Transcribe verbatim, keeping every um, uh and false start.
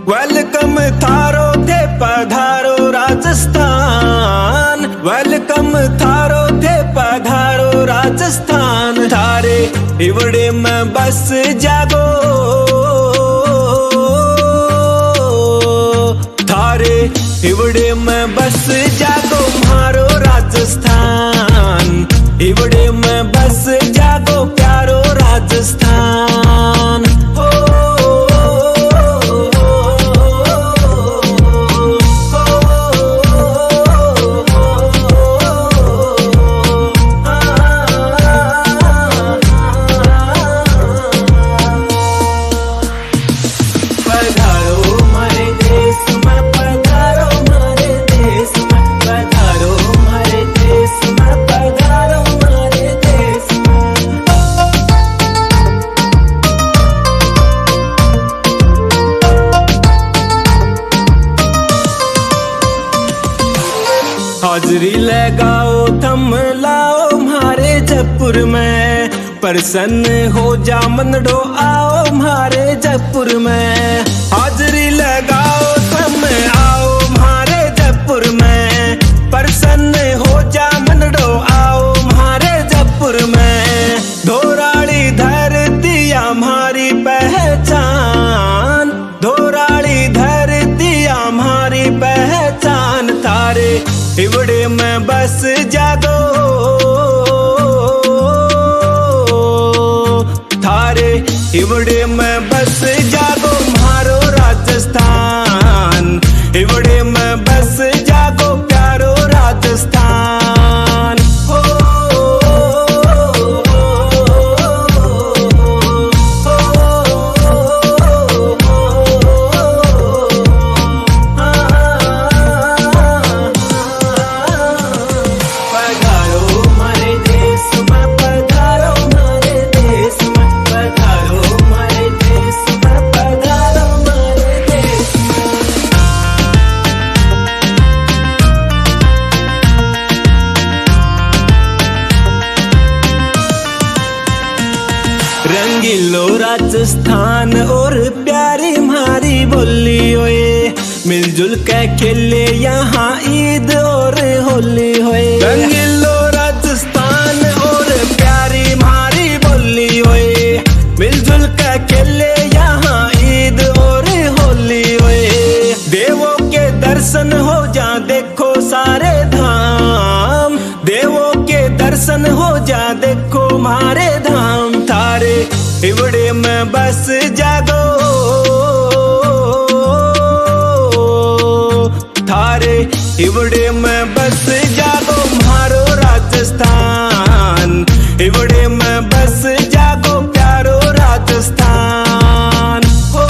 Welcome थारो थे पधारो राजस्थान, welcome थारो थे पधारो राजस्थान। थारे हिवड़े में बस जागो, थारे हिवड़े में बस जागो म्हारो राजस्थान, हिवड़े में बस जागो प्यारो राजस्थान। हो, पधारो म्हारे देश में, पधारो म्हारे देश में, पधारो म्हारे देश में, पधारो म्हारे देश में। हाजरी लगाओ थम लाओ म्हारे जयपुर में, प्रसन्न हो जा मनड़ो आओ म्हारे जयपुर में। हाजरी लगाओ थम आओ म्हारे जयपुर में, प्रसन्न हो जा मनड़ो आओ म्हारे जयपुर में। धोराली धरती या म्हारी पहचान, धोराली धरती या म्हारी पहचान। थारे हिवड़े में बस जागो, थारे हिवड़े में बस जागो म्हारो राजस्थान, हिवड़े में बस जागो प्यारो राजस्थान। हो, पधारो म्हारे देश में, पधारो म्हारे देश में, पधारो म्हारे देश में, पधारो म्हारे देश में। रंगीलो राजस्थान और प्यारी म्हारी बोली ओए, मिलजुल के खेले यहाँ ईद और होली होए। रंगीलो राजस्थान और प्यारी म्हारी बोली ओए, मिलजुल के खेले यहाँ ईद और होली ओए। देवों के दर्शन हो जा देखो सारे धाम, देवों के दर्शन हो जा देखो म्हारे धाम। थारे हिवड़े में बस जागो, थारे हिवड़े में बस जागो म्हारो राजस्थान, हिवड़े में बस जागो प्यारो राजस्थान। हो,